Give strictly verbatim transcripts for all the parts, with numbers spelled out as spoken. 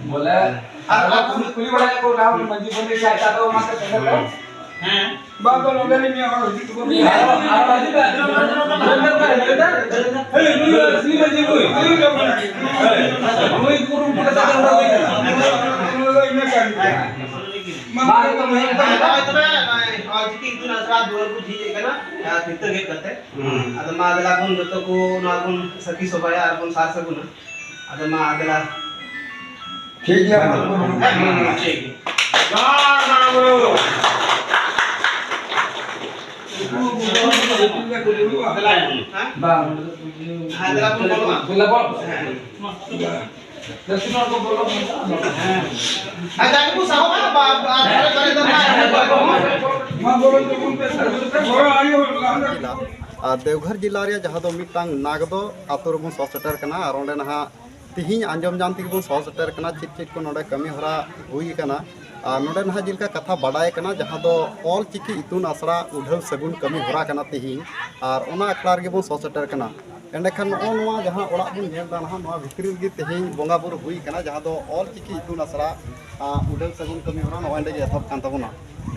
ᱵᱚᱞᱮ ᱟᱨ ᱠᱩᱞᱤ ᱵᱟᱲᱟ ᱠᱚ ᱨᱟᱦᱩᱞ ᱢᱟᱹᱡᱷᱤ ᱵᱚᱱ ᱞᱟᱹᱭ ᱠᱷᱟᱡ ᱫᱚ ᱚᱱᱟ ᱠᱚ ᱥᱮᱴᱮᱨ ᱫᱚ᱾ ᱦᱮᱸ᱾ ᱵᱟᱝ ᱫᱚ ᱱᱚᱰᱮ ᱨᱤᱱ ᱢᱤᱫ ᱦᱚᱲ ᱦᱤᱡᱩᱜ ᱛᱟᱵᱚᱱ ᱯᱮ᱾ ᱟᱨ ᱦᱤᱡᱩᱜ ᱯᱮ᱾ ᱦᱮᱸ, ᱱᱩᱭ ᱫᱚ ᱥᱤ ᱢᱟᱹᱡᱷᱤ ᱵᱩᱭ᱾ ᱦᱮᱸ, ᱱᱩᱭ ᱠᱩᱨᱩᱢᱩᱴᱩ ᱠᱟᱛᱮ ᱱᱚᱰᱮ ᱦᱩᱭ ᱠᱟᱱᱟ᱾ ᱢᱟ ᱛᱚᱵᱮ, ᱱᱚᱜᱼᱚᱭ ᱛᱚᱵᱮ, ᱱᱚᱜᱼᱚᱭ ᱚᱞᱪᱤᱠᱤ ᱤᱛᱩᱱ ᱟᱥᱲᱟ ᱫᱩᱣᱟᱹᱨ ᱠᱚ ᱡᱷᱤᱡ ᱮᱫ ᱠᱟᱱᱟ, ᱟᱨ ᱠᱤᱛᱟᱹ ᱜᱮᱫ ᱠᱟᱛᱮ᱾ ᱦᱩᱸ᱾ ᱟᱫᱚ ᱢᱟ ᱫᱮᱞᱟ ᱵᱚᱱ ᱡᱚᱛᱚ ᱠᱚ ᱱᱚᱣᱟ ᱵᱚᱱ ᱥᱟᱹᱠᱷᱤ ᱥᱚᱵᱷᱟᱭᱟ ᱟᱨ ᱵᱚᱱ ᱥᱟᱨ ᱥᱟᱹᱜᱩᱱᱟ᱾ ᱟᱫᱚ ᱢᱟ ᱫᱮᱞᱟ᱾ ᱴᱷᱤᱠ ᱜᱮᱭᱟ᱾ ᱦᱮᱸ, ᱦᱮᱸ, ᱴᱷᱤᱠ ᱜᱮᱭᱟ᱾ ᱡᱚᱦᱟᱨ ᱢᱟᱨᱟᱝ ᱵᱩᱨᱩ᱾ ᱫᱮᱞᱟ, ᱦᱮᱸ? ᱵᱟᱝ᱾ ᱦᱮᱸ, ᱫᱮᱞᱟ ᱵᱚᱱ ᱵᱚᱞᱚᱜᱼᱟ᱾ ᱫᱮᱞᱟ ᱵᱚᱞ᱾ ᱦᱮᱸ᱾ ᱟᱨ ᱡᱟᱜᱮ ᱵᱚ ᱥᱟᱦᱚᱵᱟ, ᱵᱟ-, ᱵᱟ-, ᱟᱨ ᱫᱷᱟᱨᱮ ᱫᱷᱟᱨᱮ ᱫᱚ ᱱᱟᱦᱟᱜ ᱢᱟ ᱵᱚᱞᱚᱱ ᱛᱟᱵᱚᱱ ᱯᱮ, ᱥᱟᱹᱜᱩᱱ ᱯᱮ, ᱜᱚᱲᱚ ᱟᱭᱳ ᱦᱚᱲ ᱞᱟᱦᱟ ᱨᱮ᱾ ᱟᱨ ᱫᱮᱣᱜᱷᱚᱨ ᱡᱮᱞᱟ ᱨᱮᱭᱟᱜ ᱡᱟᱦᱟᱸ ᱫᱚ ᱢᱤᱫᱴᱟᱝ ᱱᱟᱜᱽᱫᱚ ᱟᱛᱳ ᱨᱮᱵᱚᱱ ᱥᱚᱦᱚᱨ ᱥᱮᱴᱮᱨ ᱠᱟᱱᱟ᱾ ᱟᱨ ᱚᱸᱰᱮ ᱱᱟᱦᱟᱜ ᱛᱤᱦᱤᱧ ᱟᱸᱡᱚᱢ ᱧᱟᱢ ᱛᱮᱜᱮ ᱵᱚᱱ ᱥᱚᱦᱚᱨ ᱥᱮᱴᱮᱨ ᱠᱟᱱᱟ ᱪᱮᱫ ᱪᱮᱫ ᱠᱚ ᱱᱚᱰᱮ ᱠᱟᱹᱢᱤ ᱦᱚᱨᱟ ᱦᱩᱭ ᱟᱠᱟᱱᱟ᱾ ᱟᱨ ᱱᱚᱰᱮ ᱱᱟᱦᱟᱜ ᱡᱮᱞᱮᱠᱟ ᱠᱟᱛᱷᱟ ᱵᱟᱰᱟᱭ ᱠᱟᱱᱟ, ᱡᱟᱦᱟᱸ ᱫᱚ ᱚᱞ ᱪᱤᱠᱤ ᱤᱛᱩᱱ ᱟᱥᱲᱟ ᱩᱰᱷᱟᱹᱣ ᱥᱟᱹᱜᱩᱱ ᱠᱟᱹᱢᱤ ᱦᱚᱨᱟ ᱠᱟᱱᱟ ᱛᱤᱦᱤᱧ, ᱟᱨ ᱚᱱᱟ ᱟᱠᱷᱲᱟ ᱨᱮᱜᱮ ᱵᱚᱱ ᱥᱚᱦᱚᱨ ᱥᱮᱴᱮᱨ ᱠᱟᱱᱟ᱾ ᱮᱸᱰᱮᱠᱷᱟᱱ ᱱᱚᱜᱼᱚ ᱱᱚᱣᱟ ᱡᱟᱦᱟᱸ ᱚᱲᱟᱜ ᱵᱚᱱ ᱧᱮᱞ ᱮᱫᱟ ᱱᱟᱦᱟᱜ, ᱱᱚᱣᱟ ᱵᱷᱤᱛᱨᱤ ᱨᱮᱜᱮ ᱛᱮᱦᱮᱧ ᱵᱚᱸᱜᱟ ᱵᱩᱨᱩ ᱦᱩᱭ ᱠᱟᱱᱟ, ᱡᱟᱦᱟᱸ ᱫᱚ ᱚᱞ ᱪᱤᱠᱤ ᱤᱛᱩᱱ ᱟᱥᱲᱟ, ᱟ, ᱩᱰᱷᱟᱹᱣ ᱥᱟᱹᱜᱩᱱ ᱠᱟᱹᱢᱤ ᱦᱚᱨᱟ ᱱᱚᱜᱼᱚᱭ ᱱᱚᱸᱰᱮ ᱜᱮ ᱮᱛᱚᱦᱚᱵ ᱠᱟᱱ ᱛᱟᱵᱚᱱᱟ᱾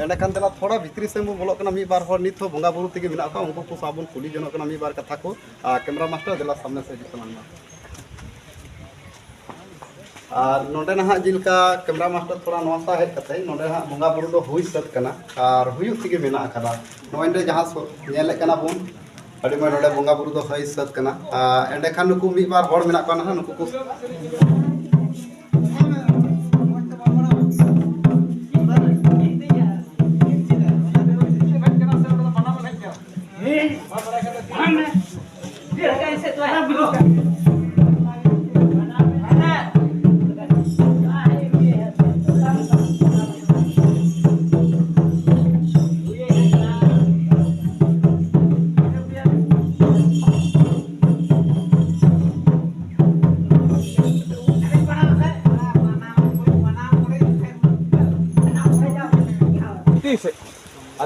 ᱮᱸᱰᱮᱠᱷᱟᱱ ᱫᱮᱞᱟ ᱛᱷᱚᱲᱟ ᱵᱷᱤᱛᱨᱤ ᱥᱮᱱ ᱵᱚᱱ ᱵᱚᱞᱚᱜ ᱠᱟᱱᱟ, ᱢᱤᱫ ᱵᱟᱨ ᱦᱚᱲ ᱱᱤᱛ ᱦᱚᱸ ᱵᱚᱸᱜᱟ ᱵᱩᱨᱩ ᱛᱮᱜᱮ ᱢᱮᱱᱟᱜ ᱠᱚᱣᱟ, ᱩᱱᱠᱩ ᱠᱚ ᱥᱟᱶ ᱵᱚᱱ ᱠᱩᱞᱤ ᱡᱚᱱᱚᱜ ᱠᱟᱱᱟ ᱢᱤᱫ ᱵᱟᱨ ᱠᱟᱛᱷᱟ ᱠᱚ᱾ ᱟ, ᱠᱮᱢᱨᱟ ᱢᱟᱥᱴᱟᱨ ᱫᱮᱞᱟ ᱥᱟᱢᱱᱮ ᱥᱮᱫ ᱦᱤᱡᱩᱜ ᱛᱟᱞᱟᱝ ᱢᱮ᱾ ᱟᱨ ᱱᱚᱰᱮ ᱱᱟᱦᱟᱜ ᱡᱮᱞᱮᱠᱟ ᱠᱮᱢᱨᱟ ᱢᱟᱥᱴᱟᱨ ᱛᱷᱚᱲᱟ ᱱᱚᱣᱟ ᱥᱟᱦᱮᱫ ᱠᱟᱛᱮ, ᱱᱚᱰᱮ ᱦᱟᱸᱜ ᱵᱚᱸᱜᱟ ᱵᱩᱨᱩ ᱫᱚ ᱦᱩᱭ ᱥᱟᱹᱛ ᱠᱟᱱᱟ ᱟᱨ ᱦᱩᱭᱩᱜ ᱛᱮᱜᱮ ᱢᱮᱱᱟᱜ ᱟᱠᱟᱫᱟ᱾ ᱱᱚᱜᱼᱚᱭ ᱱᱚᱰᱮ ᱡᱟᱦᱟᱸ ᱥᱚ-, ᱧᱮᱞᱮᱫ ᱠᱟᱱᱟ ᱵᱚᱱ, ᱟᱹᱰᱤ ᱢᱚᱡᱽ ᱱᱚᱰᱮ ᱵᱚᱸᱜᱟ ᱵᱩᱨᱩ ᱫᱚ ᱦᱩᱭ ᱥᱟᱹᱛ ᱠᱟᱱᱟ᱾ ᱟᱨ ᱮᱸᱰᱮᱠᱷᱟᱱ ᱱᱩᱠᱩ ᱢᱤᱫ ᱵᱟᱨ ᱦᱚᱲ ᱢᱮᱱᱟᱜ ᱠᱚᱣᱟ ᱱᱟᱦᱟᱜ ᱱᱩᱠᱩ ᱠᱚ᱾ ᱛᱤᱥ?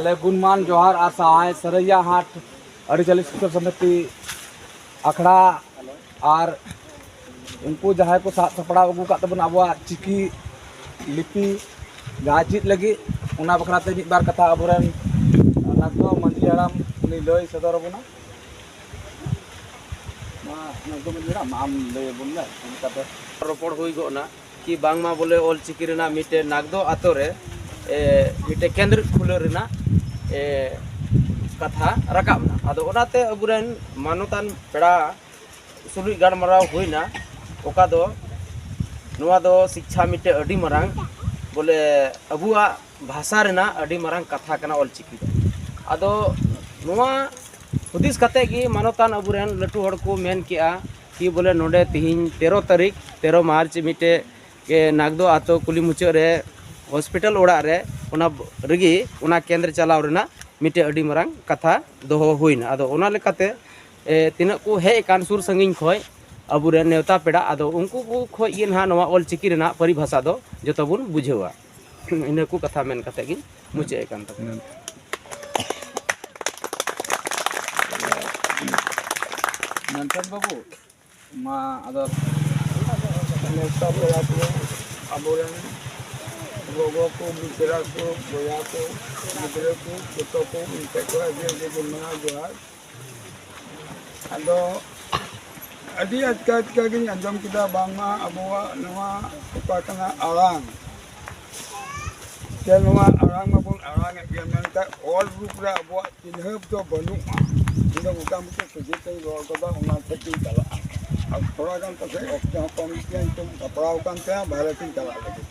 ᱟᱞᱮ ᱜᱩᱱᱢᱟᱱ ᱡᱚᱦᱟᱨ ᱟᱨ ᱥᱟᱦᱟᱭ ᱥᱟᱹᱨᱟᱹᱭᱟ ᱦᱟᱴ ᱟᱹᱨᱤᱪᱟᱹᱞᱤ ᱥᱩᱥᱟᱹᱨ ᱥᱚᱢᱤᱛᱤ ᱟᱠᱷᱲᱟ ᱟᱨ ᱩᱱᱠᱩ ᱡᱟᱦᱟᱸᱭ ᱠᱚ ᱥᱟᱵ ᱥᱟᱯᱲᱟᱣ ᱟᱹᱜᱩ ᱟᱠᱟᱫ ᱛᱟᱵᱚᱱᱟ ᱟᱵᱚᱣᱟᱜ ᱪᱤᱠᱤ ᱞᱤᱯᱤ ᱡᱟᱦᱟᱸ ᱪᱮᱫ ᱞᱟᱹᱜᱤᱫ, ᱚᱱᱟ ᱵᱟᱠᱷᱨᱟ ᱛᱮ ᱢᱤᱫ ᱵᱟᱨ ᱠᱟᱛᱷᱟ ᱟᱵᱚᱨᱮᱱ ᱱᱟᱜᱽᱫᱚ ᱢᱟᱹᱡᱷᱤ ᱦᱟᱲᱟᱢ ᱩᱱᱤ ᱞᱟᱹᱭ ᱥᱚᱫᱚᱨ ᱟᱵᱚᱱᱟ᱾ ᱢᱟ ᱱᱟᱜᱽᱫᱚ ᱢᱟᱹᱡᱷᱤ ᱦᱟᱲᱟᱢ, ᱟᱢ ᱞᱟᱹᱭ ᱟᱵᱚᱱ ᱢᱮ ᱪᱮᱫ ᱞᱮᱠᱟᱛᱮ᱾ ᱨᱚᱯᱚᱲ ᱦᱩᱭ ᱜᱚᱫ ᱮᱱᱟ ᱠᱤ ᱵᱟᱝᱢᱟ ᱵᱚᱞᱮ ᱚᱞ ᱪᱤᱠᱤ ᱨᱮᱱᱟᱜ ᱢᱤᱫᱴᱮᱱ ᱱᱟᱜᱽᱫᱚ ᱟᱛᱳ ᱨᱮ, ᱮ, ᱢᱤᱫᱴᱮᱱ ᱠᱮᱱᱫᱨᱚ ᱠᱷᱩᱞᱟᱹᱣ ᱨᱮᱱᱟᱜ, ᱮ, ᱠᱟᱛᱷᱟ ᱨᱟᱠᱟᱵ ᱮᱱᱟ᱾ ᱟᱫᱚ ᱚᱱᱟᱛᱮ ᱟᱵᱚᱨᱮᱱ ᱢᱟᱱᱚᱛᱟᱱ ᱯᱮᱲᱟ ᱥᱩᱞᱩᱡ ᱜᱟᱞᱢᱟᱨᱟᱣ ᱦᱩᱭᱱᱟ, ᱚᱠᱟ ᱫᱚ ᱱᱚᱣᱟ ᱫᱚ ᱥᱤᱠᱪᱷᱟ ᱢᱤᱫᱴᱮᱱ ᱟᱹᱰᱤ ᱢᱟᱨᱟᱝ, ᱵᱚᱞᱮ, ᱟᱵᱚᱣᱟᱜ ᱵᱷᱟᱥᱟ ᱨᱮᱱᱟᱜ ᱟᱹᱰᱤ ᱢᱟᱨᱟᱝ ᱠᱟᱛᱷᱟ ᱠᱟᱱᱟ ᱚᱞ ᱪᱤᱠᱤ ᱫᱚ᱾ ᱟᱫᱚ ᱱᱚᱣᱟ ᱦᱩᱫᱤᱥ ᱠᱟᱛᱮ ᱜᱮ ᱢᱟᱱᱚᱛᱟᱱ ᱟᱵᱚᱨᱮᱱ ᱞᱟᱹᱴᱩ ᱦᱚᱲ ᱠᱚ ᱢᱮᱱ ᱠᱮᱜᱼᱟ ᱠᱤ ᱵᱚᱞᱮ ᱱᱚᱰᱮ ᱛᱤᱦᱤᱧ ᱛᱮᱨᱚ ᱛᱟᱹᱨᱤᱠᱷ, ᱛᱮᱨᱚ ᱢᱟᱨᱪ, ᱢᱤᱫᱴᱮᱡ ᱜᱮ ᱱᱟᱜᱽᱫᱚ ᱟᱛᱳ ᱠᱩᱞᱦᱤ ᱢᱩᱪᱟᱹᱫ ᱨᱮ ᱦᱚᱥᱯᱤᱴᱟᱞ ᱚᱲᱟᱜ ᱨᱮ, ᱚᱱᱟ ᱨᱮᱜᱮ ᱚᱱᱟ ᱠᱮᱱᱫᱨᱚ ᱪᱟᱞᱟᱣ ᱨᱮᱱᱟᱜ ᱢᱤᱫᱴᱮᱡ ᱟᱹᱰᱤ ᱢᱟᱨᱟᱝ ᱠᱟᱛᱷᱟ ᱫᱚᱦᱚ ᱦᱩᱭᱱᱟ᱾ ᱟᱫᱚ ᱚᱱᱟ ᱞᱮᱠᱟᱛᱮ, ᱮ, ᱛᱤᱱᱟᱹᱜ ᱠᱚ ᱦᱮᱡ ᱟᱠᱟᱱ ᱥᱩᱨ ᱥᱟᱺᱜᱤᱧ ᱠᱷᱚᱡ ᱟᱵᱚᱨᱮᱱ ᱱᱮᱣᱛᱟ ᱯᱮᱲᱟ, ᱟᱫᱚ ᱩᱱᱠᱩ ᱠᱚ ᱠᱷᱚᱡ ᱜᱮ ᱱᱟᱦᱟᱜ ᱱᱚᱣᱟ ᱚᱞ ᱪᱤᱠᱤ ᱨᱮᱱᱟᱜ ᱯᱚᱨᱤᱵᱷᱟᱥᱟ ᱫᱚ ᱡᱚᱛᱚ ᱵᱚᱱ ᱵᱩᱡᱷᱟᱹᱣᱟ᱾ ᱤᱱᱟᱹ ᱠᱚ ᱠᱟᱛᱷᱟ ᱢᱮᱱ ᱠᱟᱛᱮ ᱜᱤᱧ ᱢᱩᱪᱟᱹᱫ ᱮᱫ ᱠᱟᱱ ᱛᱟᱵᱚᱱᱟ᱾ ᱢᱮᱱᱠᱷᱟᱱ ᱵᱟᱹᱵᱩ, ᱢᱟ ᱟᱫᱚ ᱱᱮᱣᱛᱟ ᱯᱮᱲᱟ ᱠᱚ, ᱟᱵᱚᱨᱮᱱ ᱜᱚᱜᱚ ᱠᱚ, ᱢᱤᱥᱨᱟ ᱠᱚ, ᱵᱚᱭᱦᱟ ᱠᱚ, ᱜᱤᱫᱽᱨᱟᱹ ᱠᱚ, ᱡᱚᱛᱚ ᱠᱚ ᱤᱧ ᱴᱷᱮᱱ ᱠᱷᱚᱱ ᱟᱹᱰᱤ ᱟᱹᱰᱤ ᱜᱩᱱ ᱢᱟᱱᱟᱣ ᱡᱚᱦᱟᱨ᱾ ᱟᱫᱚ ᱟᱹᱰᱤ ᱟᱪᱠᱟ ᱟᱪᱠᱟ ᱜᱤᱧ ᱟᱸᱡᱚᱢ ᱠᱮᱫᱟ ᱵᱟᱝᱢᱟ ᱟᱵᱚᱣᱟᱜ ᱱᱚᱣᱟ ᱚᱠᱟ ᱠᱟᱱᱟ ᱟᱲᱟᱝ, ᱥᱮ ᱱᱚᱣᱟ ᱟᱲᱟᱝ ᱢᱟᱵᱚᱱ ᱟᱲᱟᱝ ᱮᱫ ᱜᱮᱭᱟ, ᱢᱮᱱᱠᱷᱟᱱ ᱚᱞ ᱨᱩᱯ ᱨᱮ ᱟᱵᱚᱣᱟᱜ ᱪᱤᱱᱦᱟᱹᱯ ᱫᱚ ᱵᱟᱹᱱᱩᱜᱼᱟ᱾ ᱤᱧ ᱫᱚ ᱢᱚᱴᱟᱢᱩᱴᱤ ᱥᱚᱡᱷᱮ ᱛᱮᱧ ᱨᱚᱲ ᱠᱟᱫᱟ, ᱚᱱᱟ ᱴᱷᱮᱡ ᱜᱤᱧ ᱪᱟᱞᱟᱜᱼᱟ᱾ ᱟᱨ ᱛᱷᱚᱲᱟ ᱜᱟᱱ ᱯᱟᱥᱮᱡ ᱚᱠᱛᱚ ᱦᱚᱸ ᱠᱚᱢ ᱜᱮᱛᱤᱧᱟ, ᱱᱤᱛᱚᱜ ᱥᱟᱯᱲᱟᱣ ᱟᱠᱟᱱ ᱛᱟᱦᱮᱸ, ᱵᱟᱦᱨᱮ ᱥᱮᱫ ᱤᱧ ᱪᱟᱞᱟᱜ ᱞᱟᱹᱜᱤᱫ᱾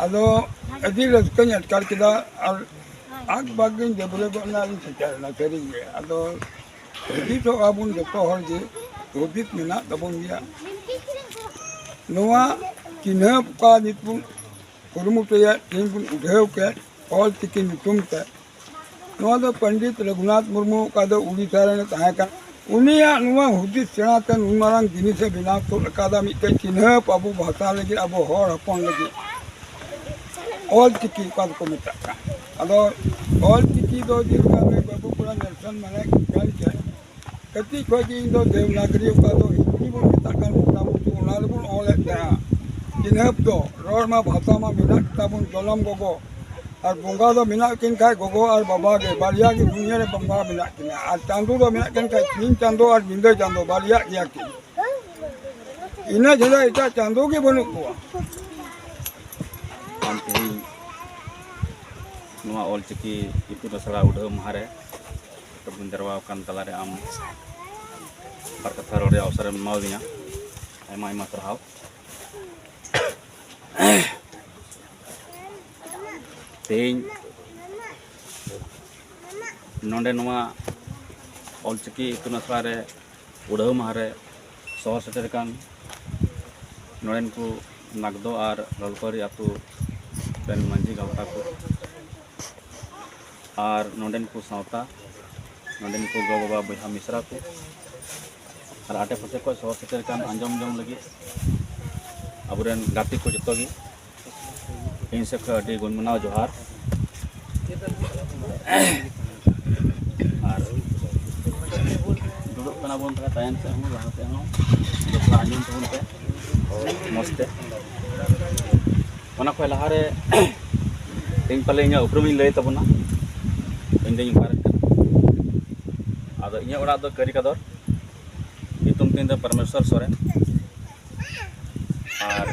ᱟᱫᱚ ᱟᱹᱰᱤ ᱨᱟᱹᱥᱠᱟᱹᱧ ᱟᱴᱠᱟᱨ ᱠᱮᱫᱟ᱾ ᱟᱨ ᱟᱠ ᱵᱟᱠ ᱜᱤᱧ ᱰᱟᱹᱵᱽᱨᱟᱹ ᱜᱚᱫ ᱮᱱᱟ, ᱟᱨᱤᱧ ᱥᱮᱴᱮᱨ ᱮᱱᱟ ᱥᱟᱹᱨᱤ ᱜᱮ᱾ ᱟᱫᱚ ᱦᱩᱫᱤᱥᱚᱜ ᱟᱵᱚᱱ ᱡᱚᱛᱚ ᱦᱚᱲ ᱜᱮ, ᱦᱩᱫᱤᱥ ᱢᱮᱱᱟᱜ ᱛᱟᱵᱚᱱ ᱜᱮᱭᱟ᱾ ᱱᱚᱣᱟ ᱪᱤᱱᱦᱟᱹᱯ ᱚᱠᱟ ᱱᱤᱛ ᱵᱚᱱ ᱠᱩᱨᱩᱢᱩᱴᱩᱭᱟ, ᱛᱮᱦᱮᱧ ᱵᱚᱱ ᱩᱰᱷᱟᱹᱣ ᱠᱮᱫ ᱚᱞ ᱪᱤᱠᱤ ᱧᱩᱛᱩᱢ ᱛᱮ᱾ ᱱᱚᱣᱟ ᱫᱚ ᱯᱚᱱᱰᱤᱛ ᱨᱚᱜᱷᱩᱱᱟᱛᱷ ᱢᱩᱨᱢᱩ, ᱚᱠᱟ ᱫᱚ ᱩᱲᱤᱥᱥᱟ ᱨᱮᱱ ᱛᱟᱦᱮᱸ ᱠᱟᱱᱟ, ᱩᱱᱤᱭᱟᱜ ᱱᱚᱣᱟ ᱦᱩᱫᱤᱥ ᱥᱮᱬᱟ ᱛᱮ ᱱᱩᱱ ᱢᱟᱨᱟᱝ ᱡᱤᱱᱤᱥᱮ ᱵᱮᱱᱟᱣ ᱛᱩᱫ ᱟᱠᱟᱫᱟ, ᱢᱤᱫᱴᱮᱱ ᱪᱤᱱᱦᱟᱹᱯ ᱟᱵᱚ ᱵᱷᱟᱥᱟ ᱞᱟᱹᱜᱤᱫ, ᱟᱵᱚ ᱦᱚᱲ ᱦᱚᱯᱚᱱ ᱞᱟᱹᱜᱤᱫ᱾ ᱚᱞ ᱪᱤᱠᱤ ᱚᱠᱟ ᱫᱚᱠᱚ ᱢᱮᱛᱟᱜ ᱠᱟᱱ, ᱟᱫᱚ ᱚᱞ ᱪᱤᱠᱤ ᱫᱚ ᱡᱮᱞᱮᱠᱟ ᱱᱩᱭ ᱵᱟᱹᱵᱩ ᱠᱚᱲᱟ ᱱᱮᱞᱥᱚᱱ ᱢᱟᱱᱮ ᱜᱟᱱ ᱠᱮᱫ, ᱠᱟᱹᱴᱤᱡ ᱠᱷᱚᱱ ᱜᱮ ᱤᱧ ᱫᱚ ᱫᱮᱵᱽᱱᱟᱜᱽᱨᱤ, ᱚᱠᱟ ᱫᱚ ᱦᱤᱱᱫᱤ ᱵᱚᱱ ᱢᱮᱛᱟᱜ ᱠᱟᱱ ᱵᱚᱸᱜᱟ ᱵᱩᱨᱩ, ᱚᱱᱟ ᱨᱮᱵᱚᱱ ᱚᱞᱮᱫ ᱛᱟᱦᱮᱸᱫ᱾ ᱪᱤᱱᱦᱟᱹᱯ ᱫᱚ ᱨᱚᱲ ᱢᱟ, ᱵᱷᱟᱥᱟ ᱢᱟ ᱢᱮᱱᱟᱜ ᱛᱟᱵᱚᱱ ᱡᱚᱱᱚᱢ ᱜᱚᱜᱚ, ᱟᱨ ᱵᱚᱸᱜᱟ ᱫᱚ ᱢᱮᱱᱟᱜ ᱠᱤᱱ ᱠᱷᱟᱡ ᱜᱚᱜᱚ ᱟᱨ ᱵᱟᱵᱟ ᱜᱮ, ᱵᱟᱨᱭᱟ ᱜᱮ ᱫᱩᱱᱤᱭᱟᱹ ᱨᱮ ᱵᱚᱸᱜᱟ ᱢᱮᱱᱟᱜ ᱠᱤᱱᱟ᱾ ᱟᱨ ᱪᱟᱸᱫᱚ ᱫᱚ ᱢᱮᱱᱟᱜ ᱠᱤᱱ ᱠᱷᱟᱡ ᱥᱤᱧ ᱪᱟᱸᱫᱚ ᱟᱨ ᱧᱤᱫᱟᱹ ᱪᱟᱸᱫᱚ, ᱵᱟᱨᱭᱟᱜ ᱜᱮᱭᱟ ᱠᱤᱱ᱾ ᱤᱱᱟᱹ ᱪᱷᱟᱰᱟ ᱮᱴᱟᱜ ᱪᱟᱸᱫᱚ ᱜᱮ ᱵᱟᱹᱱᱩᱜ ᱠᱚᱣᱟ᱾ ᱟᱢ ᱛᱮᱦᱮᱧ ᱱᱚᱣᱟ ᱚᱞᱪᱤᱠᱤ ᱤᱛᱩᱱ ᱟᱥᱲᱟ ᱩᱰᱷᱟᱹᱣ ᱢᱟᱦᱟ ᱨᱮ ᱡᱚᱛᱚ ᱵᱚᱱ ᱡᱟᱨᱣᱟ ᱟᱠᱟᱱ ᱛᱟᱞᱟᱨᱮ ᱟᱢ ᱵᱟᱨ ᱠᱟᱛᱷᱟ ᱨᱚᱲ ᱨᱮᱭᱟᱜ ᱚᱣᱥᱚᱨ ᱮᱢ ᱮᱢᱟᱣᱫᱤᱧᱟ᱾ ᱟᱭᱢᱟ ᱟᱭᱢᱟ ᱥᱟᱨᱦᱟᱣ᱾ ᱛᱮᱦᱮᱧ ᱱᱚᱰᱮ ᱱᱚᱣᱟ ᱚᱞᱪᱤᱠᱤ ᱤᱛᱩᱱ ᱟᱥᱲᱟ ᱨᱮ ᱩᱰᱷᱟᱹᱣ ᱢᱟᱦᱟ ᱨᱮ ᱥᱚᱦᱚᱨ ᱥᱮᱴᱮᱨ ᱟᱠᱟᱱ ᱱᱚᱰᱮᱱ ᱠᱚ ᱱᱟᱜᱽᱫᱚ ᱟᱨ ᱞᱚᱞᱠᱚᱨᱤ ᱟᱹᱛᱩ ᱨᱮᱱ ᱢᱟᱹᱡᱷᱤ ᱜᱟᱶᱛᱟ ᱠᱚ, ᱟᱨ ᱱᱚᱰᱮᱱ ᱠᱚ ᱥᱟᱶᱛᱟ, ᱱᱚᱰᱮᱱ ᱠᱚ ᱜᱚ-ᱵᱟᱵᱟ, ᱵᱚᱭᱦᱟ ᱢᱤᱥᱨᱟ ᱠᱚ, ᱟᱨ ᱟᱰᱮ ᱯᱟᱥᱮ ᱠᱷᱚᱱ ᱥᱚᱦᱚᱨ ᱥᱮᱴᱮᱨ ᱟᱠᱟᱱ ᱟᱸᱡᱚᱢ ᱡᱚᱝ ᱞᱟᱹᱜᱤᱫ ᱟᱵᱚᱨᱮᱱ ᱜᱟᱛᱮ ᱠᱚ ᱡᱚᱛᱚ ᱜᱮ, ᱤᱧ ᱥᱮᱫ ᱠᱷᱚᱱ ᱟᱹᱰᱤ ᱜᱩᱱ ᱢᱟᱱᱟᱣ ᱡᱚᱦᱟᱨ᱾ ᱟᱨ ᱫᱩᱲᱩᱵ ᱠᱟᱱᱟ ᱵᱚᱱ, ᱛᱟᱦᱚᱞᱮ ᱛᱟᱭᱚᱢ ᱥᱮᱫ ᱦᱚᱸ ᱞᱟᱦᱟ ᱥᱮᱫ ᱦᱚᱸ ᱡᱚᱛᱚ ᱟᱸᱡᱚᱢ ᱛᱟᱵᱚᱱ ᱯᱮ ᱢᱚᱡᱽ ᱛᱮ᱾ ᱚᱱᱟ ᱠᱷᱚᱱ ᱞᱟᱦᱟᱨᱮ ᱤᱧ ᱯᱟᱞᱮ ᱤᱧᱟᱹᱜ ᱩᱯᱨᱩᱢ ᱤᱧ ᱞᱟᱹᱭ ᱛᱟᱵᱚᱱᱟ᱾ ᱤᱧ ᱫᱚᱧ ᱚᱠᱟᱨᱮ ᱠᱟᱱᱟ, ᱟᱫᱚ ᱤᱧᱟᱹᱜ ᱚᱲᱟᱜ ᱫᱚ ᱠᱟᱹᱨᱤᱠᱟᱫᱚᱨ, ᱧᱩᱛᱩᱢ ᱛᱤᱧ ᱫᱚ ᱯᱚᱨᱢᱮᱥᱣᱚᱨ ᱥᱚᱨᱮᱱ᱾ ᱟᱨ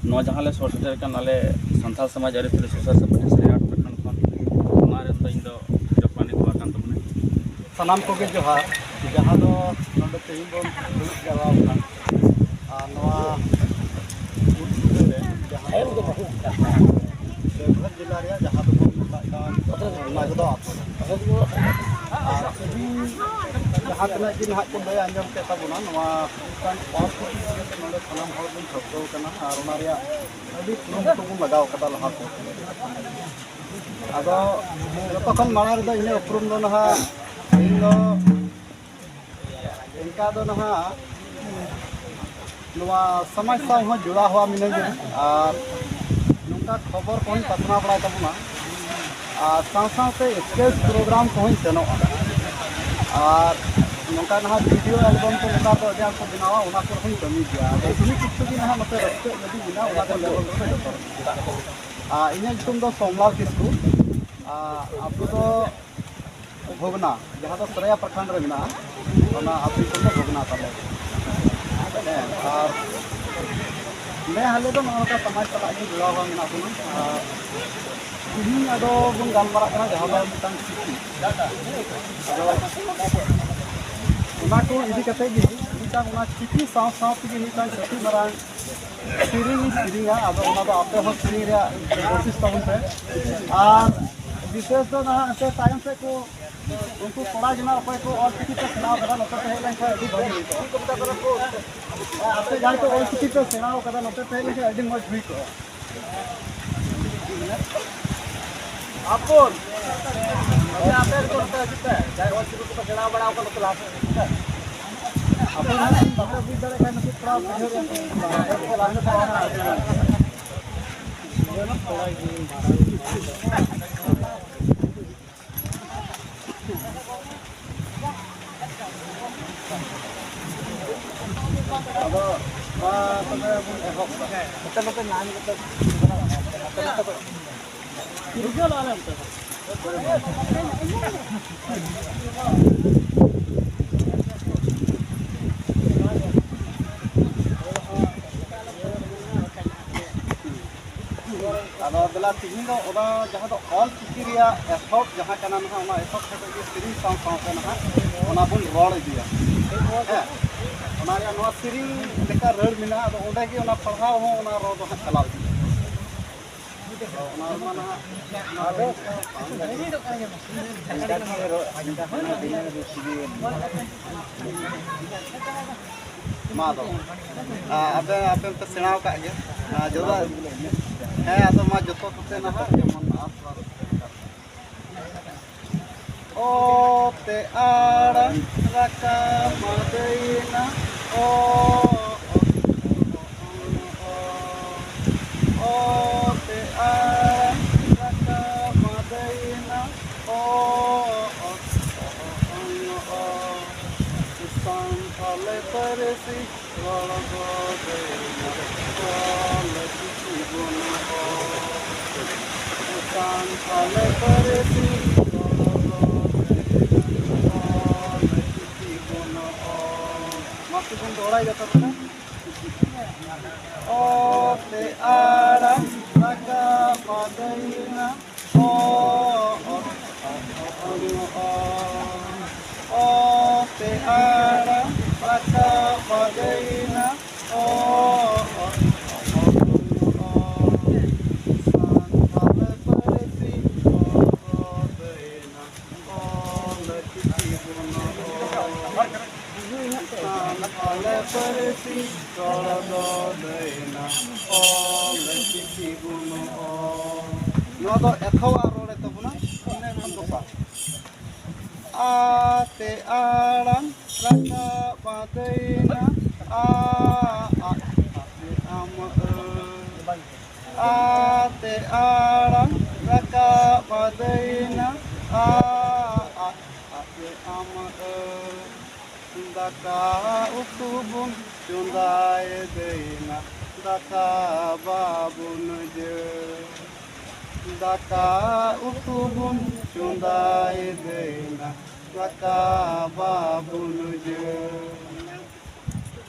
ᱱᱚᱣᱟ ᱡᱟᱦᱟᱸ ᱞᱮ ᱥᱚᱦᱚᱨ ᱥᱮᱴᱮᱨ ᱟᱠᱟᱱ, ᱟᱞᱮ ᱥᱟᱱᱛᱟᱲ ᱥᱚᱢᱟᱡᱽ ᱟᱹᱨᱤᱪᱟᱹᱞᱤ ᱥᱩᱥᱟᱹᱨ ᱥᱚᱢᱤᱛᱤ ᱥᱟᱹᱨᱤᱭᱟᱹ ᱯᱨᱚᱠᱷᱚᱸᱰ ᱠᱷᱚᱱ, ᱚᱱᱟ ᱨᱮᱱ ᱫᱚ ᱤᱧ ᱫᱚ ᱡᱚᱯᱲᱟᱣ ᱠᱚᱲᱟ ᱠᱟᱱ ᱛᱟᱵᱚᱱᱟᱹᱧ᱾ ᱥᱟᱱᱟᱢ ᱠᱚᱜᱮ ᱡᱚᱦᱟᱨ᱾ ᱡᱟᱦᱟᱸ ᱫᱚ ᱱᱚᱰᱮ ᱛᱮᱦᱮᱧ ᱵᱚᱱ ᱫᱩᱲᱩᱵ ᱡᱟᱣᱨᱟ ᱟᱠᱟᱱ, ᱟᱨ ᱱᱚᱣᱟ ᱩᱞ ᱵᱩᱴᱟᱹ ᱨᱮ ᱡᱟᱦᱟᱸ ᱫᱚ ᱫᱮᱣᱜᱷᱚᱨ ᱡᱮᱞᱟ ᱨᱮᱭᱟᱜ ᱡᱟᱦᱟᱸ ᱫᱚᱵᱚᱱ ᱢᱮᱛᱟᱜ ᱠᱟᱱ ᱱᱟᱜᱽᱫᱚ ᱟᱛᱳ ᱨᱮ᱾ ᱟᱨ ᱛᱮᱦᱮᱧ ᱡᱟᱦᱟᱸ ᱛᱤᱱᱟᱹᱜ ᱜᱮ ᱱᱟᱦᱟᱜ ᱠᱚ ᱞᱟᱹᱭ ᱟᱸᱡᱚᱢ ᱠᱮᱫ ᱛᱟᱵᱚᱱᱟ, ᱱᱚᱣᱟ ᱢᱤᱫᱴᱟᱝ ᱯᱚᱨᱚᱵᱽ ᱠᱷᱟᱹᱛᱤᱨ ᱛᱮ ᱱᱚᱰᱮ ᱥᱟᱱᱟᱢ ᱦᱚᱲ ᱵᱚᱱ ᱴᱷᱟᱹᱣᱠᱟᱹ ᱠᱟᱱᱟ, ᱟᱨ ᱚᱱᱟ ᱨᱮᱭᱟᱜ ᱟᱹᱰᱤ ᱠᱩᱨᱩᱢᱩᱴᱩ ᱵᱚᱱ ᱞᱟᱜᱟᱣ ᱠᱟᱫᱟ ᱞᱟᱦᱟ ᱠᱷᱚᱱ᱾ ᱟᱫᱚ ᱡᱚᱛᱚ ᱠᱷᱚᱱ ᱢᱟᱲᱟᱝ ᱨᱮᱫᱚ ᱤᱧᱟᱹᱜ ᱩᱯᱨᱩᱢ ᱫᱚ ᱱᱟᱦᱟᱜ, ᱤᱧ ᱫᱚ ᱮᱱᱠᱟ ᱫᱚ ᱱᱟᱦᱟᱜ ᱱᱚᱣᱟ ᱥᱚᱢᱟᱡᱽ ᱥᱟᱶ ᱦᱚᱸ ᱡᱚᱲᱟᱣ ᱦᱚᱣᱟ ᱢᱤᱱᱟᱹᱧᱟ, ᱟᱨ ᱱᱚᱝᱠᱟ ᱠᱷᱚᱵᱚᱨ ᱠᱚᱦᱚᱸᱧ ᱯᱟᱥᱱᱟᱣ ᱵᱟᱲᱟᱭ ᱛᱟᱵᱚᱱᱟ᱾ ᱟᱨ ᱥᱟᱶ ᱥᱟᱶᱛᱮ ᱥᱴᱮᱡᱽ ᱯᱨᱳᱜᱨᱟᱢ ᱠᱚᱦᱚᱸᱧ ᱥᱮᱱᱚᱜᱼᱟ᱾ ᱟᱨ ᱱᱚᱝᱠᱟ ᱱᱟᱦᱟᱜ ᱵᱷᱤᱰᱤᱭᱳ ᱮᱞᱵᱟᱢ ᱠᱚ ᱱᱮᱛᱟᱨ ᱫᱚ ᱟᱹᱰᱤ ᱟᱸᱴ ᱠᱚ ᱵᱮᱱᱟᱣᱟ, ᱚᱱᱟ ᱠᱚᱨᱮ ᱦᱚᱸᱧ ᱠᱟᱹᱢᱤ ᱜᱮᱭᱟ᱾ ᱟᱫᱚ ᱤᱧ ᱠᱤᱪᱷᱩ ᱜᱮ ᱱᱟᱦᱟᱜ ᱱᱚᱛᱮ ᱨᱟᱹᱥᱠᱟᱹᱜ ᱞᱟᱹᱜᱤᱫ ᱢᱮᱱᱟᱜᱼᱟ, ᱚᱱᱟ ᱠᱚ ᱞᱮᱵᱮᱞ ᱨᱮ ᱡᱚᱛᱚ ᱦᱚᱲ᱾ ᱟᱨ ᱤᱧᱟᱹᱜ ᱧᱩᱛᱩᱢ ᱫᱚ ᱥᱳᱢᱞᱟᱞ ᱠᱤᱥᱠᱩ᱾ ᱟᱨ ᱟᱵᱚ ᱫᱚ ᱵᱷᱚᱜᱽᱱᱟ, ᱡᱟᱦᱟᱸ ᱫᱚ ᱥᱚᱨᱟᱭᱟ ᱯᱨᱚᱠᱷᱚᱸᱰ ᱨᱮ ᱢᱮᱱᱟᱜᱼᱟ, ᱚᱱᱟ ᱟᱹᱛᱩ ᱧᱩᱛᱩᱢ ᱫᱚ ᱵᱷᱚᱜᱽᱱᱟ ᱛᱟᱞᱮ᱾ ᱦᱮᱸ, ᱟᱨ ᱱᱮ ᱦᱟᱞᱮ ᱫᱚ ᱱᱚᱜᱼᱚ ᱱᱚᱝᱠᱟ ᱥᱚᱢᱟᱡᱽ ᱥᱟᱞᱟᱜ ᱜᱮ ᱡᱚᱲᱟᱣ ᱢᱮᱱᱟᱜ ᱵᱚᱱᱟ᱾ ᱟᱨ ᱛᱤᱦᱤᱧ ᱟᱫᱚ ᱵᱚᱱ ᱜᱟᱞᱢᱟᱨᱟᱜ ᱠᱟᱱᱟ ᱡᱟᱦᱟᱸ ᱫᱚ ᱢᱤᱫᱴᱟᱝ ᱪᱤᱠᱤ᱾ ᱟᱫᱚ ᱚᱱᱟ ᱠᱚ ᱤᱫᱤ ᱠᱟᱛᱮ ᱜᱮ ᱢᱤᱫᱴᱟᱝ, ᱚᱱᱟ ᱪᱤᱠᱤ ᱥᱟᱶ ᱥᱟᱶ ᱛᱮᱜᱮ ᱢᱤᱫᱴᱟᱝ ᱟᱹᱰᱤ ᱢᱟᱨᱟᱝ ᱥᱮᱨᱮᱧ ᱤᱧ ᱥᱮᱨᱮᱧᱟ᱾ ᱟᱫᱚ ᱚᱱᱟ ᱫᱚ ᱟᱯᱮ ᱦᱚᱸ ᱥᱮᱨᱮᱧ ᱨᱮᱭᱟᱜ ᱠᱳᱥᱤᱥ ᱛᱟᱵᱚᱱ ᱯᱮ᱾ ᱟᱨ ᱵᱤᱥᱮᱥ ᱫᱚ ᱱᱟᱦᱟᱜ ᱮᱱᱛᱮ ᱛᱟᱭᱚᱢ ᱥᱮᱫ ᱠᱚ ᱩᱱᱠᱩ ᱠᱚᱲᱟ ᱜᱮ ᱱᱟᱦᱟᱜ ᱚᱠᱚᱭ ᱠᱚ ᱚᱞ ᱪᱤᱠᱤ ᱯᱮ ᱥᱮᱬᱟ ᱠᱟᱫᱟ, ᱱᱚᱛᱮ ᱯᱮ ᱦᱮᱡ ᱞᱮᱱᱠᱷᱟᱱ ᱟᱹᱰᱤ ᱵᱷᱟᱹᱜᱤ ᱦᱩᱭ ᱠᱚᱜᱼᱟ᱾ ᱟᱯᱮ ᱡᱟᱦᱟᱸᱭ ᱠᱚ ᱚᱞ ᱪᱤᱠᱤ ᱯᱮ ᱥᱮᱬᱟ ᱠᱟᱫᱟ, ᱱᱚᱛᱮ ᱯᱮ ᱦᱮᱡ ᱞᱮᱱᱠᱷᱟᱱ ᱟᱹᱰᱤ ᱢᱚᱡᱽ ᱦᱩᱭ ᱠᱚᱜᱼᱟ᱾ ᱟᱯᱚᱱ, ᱟᱯᱮ, ᱟᱯᱮ ᱫᱚ ᱱᱚᱛᱮ ᱦᱤᱡᱩᱜ ᱯᱮ᱾ ᱡᱟᱦᱟᱸᱭ ᱚᱞ ᱪᱤᱠᱤ ᱠᱚᱯᱮ ᱥᱮᱬᱟ ᱵᱟᱲᱟ ᱟᱠᱟᱫᱟ, ᱱᱚᱛᱮ ᱞᱟᱦᱟ ᱥᱮᱫ ᱦᱤᱡᱩᱜ ᱯᱮ᱾ ᱟᱯᱚᱱ, ᱵᱟᱯᱮ ᱵᱩᱡᱽ ᱫᱟᱲᱮᱭᱟᱜ ᱠᱷᱟᱱ ᱱᱩᱠᱩ ᱛᱷᱚᱲᱟ ᱵᱩᱡᱷᱟᱹᱣ ᱧᱚᱜ ᱯᱮ᱾ ᱟᱫᱚ ᱢᱟ ᱛᱚᱵᱮ ᱵᱚᱱ ᱮᱦᱚᱵ ᱫᱟ᱾ ᱦᱟᱱᱛᱮ ᱱᱟᱛᱮ ᱧᱟᱢ ᱠᱟᱛᱮ, ᱦᱟᱱᱛᱮ ᱱᱟᱛᱮ ᱠᱷᱚᱡ᱾ ᱟᱫᱚ ᱫᱮᱞᱟ, ᱛᱤᱦᱤᱧ ᱫᱚ ᱚᱱᱟ ᱡᱟᱦᱟᱸ ᱫᱚ ᱚᱞ ᱪᱤᱠᱤ ᱨᱮᱭᱟᱜ ᱮᱛᱚᱦᱚᱵ ᱡᱟᱦᱟᱸ ᱠᱟᱱᱟ ᱱᱟᱦᱟᱜ, ᱚᱱᱟ ᱮᱛᱚᱦᱚᱵ ᱠᱷᱚᱱ ᱜᱮ ᱥᱮᱨᱮᱧ ᱥᱟᱶ ᱥᱟᱶᱛᱮ ᱱᱟᱦᱟᱜ ᱚᱱᱟ ᱵᱚᱱ ᱨᱚᱲ ᱤᱫᱤᱭᱟ᱾ ᱦᱮᱸ, ᱚᱱᱟ ᱨᱮᱭᱟᱜ ᱱᱚᱣᱟ ᱥᱮᱨᱮᱧ ᱞᱮᱠᱟ ᱨᱟᱹᱲ ᱢᱮᱱᱟᱜᱼᱟ, ᱟᱫᱚ ᱚᱸᱰᱮ ᱜᱮ ᱚᱱᱟ ᱯᱟᱲᱦᱟᱣ ᱦᱚᱸ ᱚᱱᱟ ᱨᱚᱲ ᱫᱚ ᱦᱟᱸᱜ ᱪᱟᱞᱟᱣ ᱤᱫᱤᱜᱼᱟ᱾ ᱟᱫᱚ ᱚᱱᱟ ᱨᱮᱢᱟ ᱱᱟᱦᱟᱜ ᱟᱫᱚ ᱢᱟ ᱟᱫᱚ, ᱟ, ᱟᱯᱮ, ᱟᱯᱮ ᱯᱮ ᱥᱮᱬᱟ ᱟᱠᱟᱫ ᱜᱮᱭᱟ᱾ ᱟ, ᱡᱚᱛᱚ, ᱦᱮᱸ, ᱟᱫᱚ ᱢᱟ ᱡᱚᱛᱚ ᱠᱚᱛᱮ ᱱᱟᱦᱟᱜ ᱡᱮᱢᱚᱱ ᱟᱯ-, ᱚᱛᱮ ᱟᱲᱟᱝ ᱨᱟᱠᱟᱵ ᱢᱟᱫᱮᱭᱮᱱᱟ, ᱚ, ᱚ, ᱚ, ᱚ, ᱚᱛᱮ ᱟᱲᱟᱝ ᱨᱟᱠᱟᱵ ᱢᱟᱫᱮᱭᱮᱱᱟ᱾ ᱯᱟᱹᱨᱥᱤ ᱨᱚᱲ ᱫᱚ ᱫᱟᱹᱭᱱᱟ ᱚᱞ ᱪᱤᱠᱤ ᱵᱟᱹᱱᱩᱜᱼᱟ᱾ ᱥᱟᱱᱛᱟᱲ ᱯᱟᱹᱨᱥᱤ ᱨᱚᱲ ᱫᱚ ᱫᱟᱹᱭᱱᱟ ᱚᱞ ᱪᱤᱠᱤ ᱵᱟᱹᱱᱩᱜᱼᱟ᱾ ᱢᱟᱥᱮ ᱵᱚᱱ ᱫᱚᱦᱲᱟᱭ ᱫᱟ ᱛᱟᱵᱚᱱᱟ᱾ ᱚ ᱛᱮ ᱟᱲᱟᱝ ᱨᱟᱠᱟᱵ ᱟᱫᱟᱹᱭᱱᱟ᱾ ᱚ, ᱚ, ᱚ, ᱚ, ᱚ, ᱚ, ᱚ ᱛᱮ ᱟᱲᱟᱝ ᱨᱟᱠᱟᱵ ᱟᱫᱟᱹᱭᱱᱟ᱾ ᱚ, ᱚ, ᱚ, ᱚ, ᱚ, ᱚ, ᱥᱟᱱᱛᱟᱲ ᱯᱟᱹᱨᱥᱤ ᱨᱚᱲ ᱫᱟᱹᱭᱱᱟ᱾ ᱚᱞ ᱪᱤᱠᱤ ᱵᱚᱱ ᱚᱞ᱾ ᱥᱟᱱᱛᱟᱲ ᱯᱟᱹᱨᱥᱤ ᱨᱚᱲ ᱫᱚ ᱫᱟᱹᱭᱱᱟ᱾ ᱚᱞ ᱪᱤᱠᱤ ᱵᱚᱱ ᱚᱞ᱾ ᱱᱚᱣᱟ ᱫᱚ ᱮᱛᱚᱦᱚᱵ ᱟᱜ ᱨᱚᱲ ᱮ ᱛᱟᱵᱚᱱᱟ᱾ ᱤᱱᱟᱹ ᱠᱷᱟᱱ ᱫᱚ ᱵᱟᱝ᱾ ᱟ ᱛᱮ ᱟᱲᱟᱝ ᱨᱟᱠᱟᱵ ᱟᱫᱟᱹᱭᱱᱟ᱾ ᱟ, ᱟ, ᱟ ᱛᱮ ᱟᱢ, ᱟᱹ᱾ ᱟ ᱛᱮ ᱟᱲᱟᱝ ᱨᱟᱠᱟᱵ ᱟᱫᱟᱹᱭᱱᱟ᱾ ᱟ, ᱟ, ᱟ ᱛᱮ ᱟᱢ, ᱟᱹ᱾ ᱫᱟᱠᱟ ᱩᱛᱩ ᱵᱚᱱ ᱪᱚᱸᱫᱟᱭ ᱫᱟᱹᱭᱱᱟ, ᱫᱟᱠᱟ ᱵᱟᱵᱚᱱ ᱡᱟᱹ᱾ ᱫᱟᱠᱟ ᱩᱛᱩ ᱵᱚᱱ ᱪᱚᱸᱫᱟᱭ ᱫᱟᱹᱭᱱᱟ, ᱫᱟᱠᱟ ᱵᱟᱵᱚᱱ ᱡᱟᱹ᱾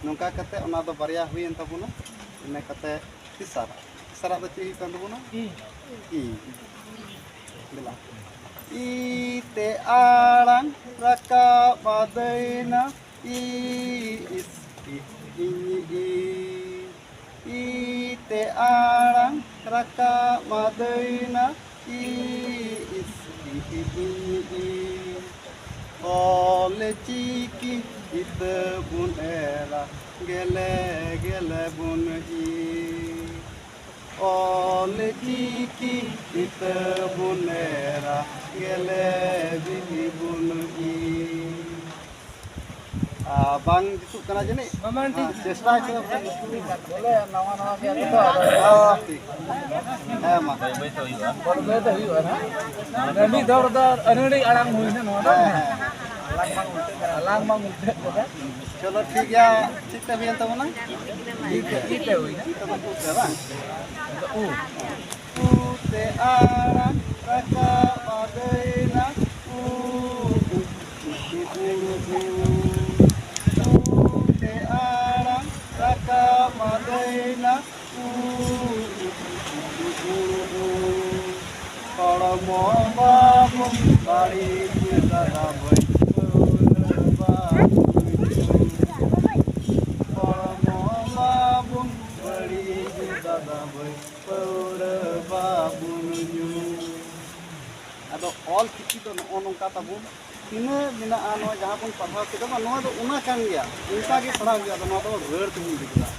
ᱱᱚᱝᱠᱟ ᱠᱟᱛᱮ ᱚᱱᱟ ᱫᱚ ᱵᱟᱨᱭᱟ ᱦᱩᱭᱮᱱ ᱛᱟᱵᱚᱱᱟ᱾ ᱤᱱᱟᱹ ᱠᱟᱛᱮ ᱛᱮᱥᱟᱨᱟᱜ, ᱛᱮᱥᱟᱨᱟᱜ ᱫᱚ ᱪᱮᱫ ᱦᱩᱭᱩᱜ ᱠᱟᱱ ᱛᱟᱵᱚᱱᱟ? ᱤ᱾ ᱤ᱾ ᱫᱮᱞᱟ᱾ ᱤ ᱛᱮ ᱟᱲᱟᱝ ᱨᱟᱠᱟᱵ ᱟᱫᱟᱹᱭᱱᱟ, ᱤ, ᱤᱥ, ᱤ, ᱤᱧ, ᱤ᱾ ᱤ ᱛᱮ ᱟᱲᱟᱝ ᱨᱟᱠᱟᱵ ᱟᱫᱟᱹᱭᱱᱟ, ᱤ, ᱤᱥ, ᱤ, ᱤ, ᱤᱧ, ᱤ᱾ ᱚᱞ ᱪᱤᱠᱤ ᱤᱛᱟᱹ ᱵᱚᱱ ᱮᱨᱟ, ᱜᱮᱞᱮ ᱜᱮᱞᱮ ᱵᱚᱱ ᱤᱨ᱾ ᱚᱞ ᱪᱤᱠᱤ ᱤᱛᱟᱹ ᱵᱚᱱ ᱮᱨᱟ, ᱜᱮᱞᱮ ᱵᱤᱞᱤ ᱵᱚᱱ ᱤᱨ᱾ ᱟᱨ ᱵᱟᱝ ᱡᱩᱛᱩᱜ ᱠᱟᱱᱟ ᱡᱟᱹᱱᱤᱡ? ᱵᱟᱝ, ᱵᱟᱝ, ᱴᱷᱤᱠ᱾ ᱦᱮᱸ, ᱪᱮᱥᱴᱟᱭ ᱯᱮ᱾ ᱵᱚᱞᱮ, ᱱᱟᱣᱟ ᱱᱟᱣᱟ ᱜᱮᱭᱟ ᱛᱚ, ᱟᱫᱚ ᱦᱮᱸ, ᱴᱷᱤᱠ᱾ ᱦᱮᱸ, ᱢᱟ᱾ ᱵᱟᱹᱭ ᱵᱟᱹᱭ ᱛᱮ ᱦᱩᱭᱩᱜᱼᱟ᱾ ᱵᱟᱹᱭ ᱵᱟᱹᱭ ᱛᱮ ᱦᱩᱭᱩᱜᱼᱟ ᱱᱟᱦᱟᱜ᱾ ᱢᱤᱫ ᱫᱷᱟᱣ ᱨᱮᱫᱚ ᱟᱹᱱᱟᱹᱲᱤ ᱟᱲᱟᱝ ᱦᱩᱭᱱᱟ ᱱᱚᱣᱟ ᱫᱚ᱾ ᱦᱮᱸ, ᱦᱮᱸ, ᱦᱮᱸ᱾ ᱟᱞᱟᱝ ᱢᱟ ᱩᱞᱴᱟᱹᱜ ᱠᱟᱱᱟ᱾ ᱪᱚᱞᱚ ᱴᱷᱤᱠ ᱜᱮᱭᱟ, ᱴᱷᱤᱠ ᱛᱮ ᱦᱩᱭᱮᱱ ᱛᱟᱵᱚᱱᱟ᱾ ᱤ ᱛᱮ, ᱤ ᱛᱮ ᱦᱩᱭᱱᱟ᱾ ᱤ ᱛᱮ ᱵᱟᱝ? ᱩ᱾ ᱩ ᱛᱮ ᱟᱲᱟᱝ ᱨᱟᱠᱟᱵ ᱟᱫᱮᱱᱟ, ᱩ, ᱩ, ᱩ, ᱩ, ᱩ, ᱩ᱾ ᱩ ᱛᱮ ᱟᱲᱟᱝ ᱨᱟᱠᱟᱵ ᱟᱫᱮᱱᱟ, ᱩ, ᱩ, ᱩ, ᱩ, ᱩ, ᱩ᱾ ᱦᱚᱲᱢᱚ ᱵᱟᱵᱚᱱ ᱵᱟᱹᱲᱤᱡ ᱫᱟᱫᱟ ᱵᱷᱟᱹᱭ, ᱯᱟᱹᱣᱨᱟᱹ ᱵᱟᱵᱚᱱ ᱧᱩᱭ᱾ ᱦᱚᱲᱢᱚ ᱵᱟᱵᱚᱱ ᱵᱟᱹᱲᱤᱡ ᱫᱟᱫᱟ ᱵᱷᱟᱹᱭ, ᱯᱟᱹᱣᱨᱟᱹ ᱵᱟᱵᱚᱱ ᱧᱩᱭ᱾ ᱟᱫᱚ ᱚᱞ ᱪᱤᱠᱤ ᱫᱚ ᱱᱚᱜᱼᱚ ᱱᱚᱝᱠᱟ ᱛᱟᱵᱚᱱ, ᱛᱤᱱᱟᱹᱜ ᱢᱮᱱᱟᱜᱼᱟ ᱱᱚᱣᱟ ᱡᱟᱦᱟᱸ ᱵᱚᱱ ᱯᱟᱲᱦᱟᱣ ᱠᱮᱫᱟ, ᱱᱚᱣᱟ ᱫᱚ ᱚᱱᱟ ᱠᱟᱱ ᱜᱮᱭᱟ, ᱚᱱᱠᱟ ᱜᱮ ᱯᱟᱲᱦᱟᱣ ᱦᱩᱭᱩᱜᱼᱟ᱾ ᱟᱫᱚ ᱱᱚᱣᱟ ᱫᱚ ᱨᱟᱹᱲ ᱛᱮᱵᱚᱱ ᱤᱫᱤ ᱠᱮᱫᱟ᱾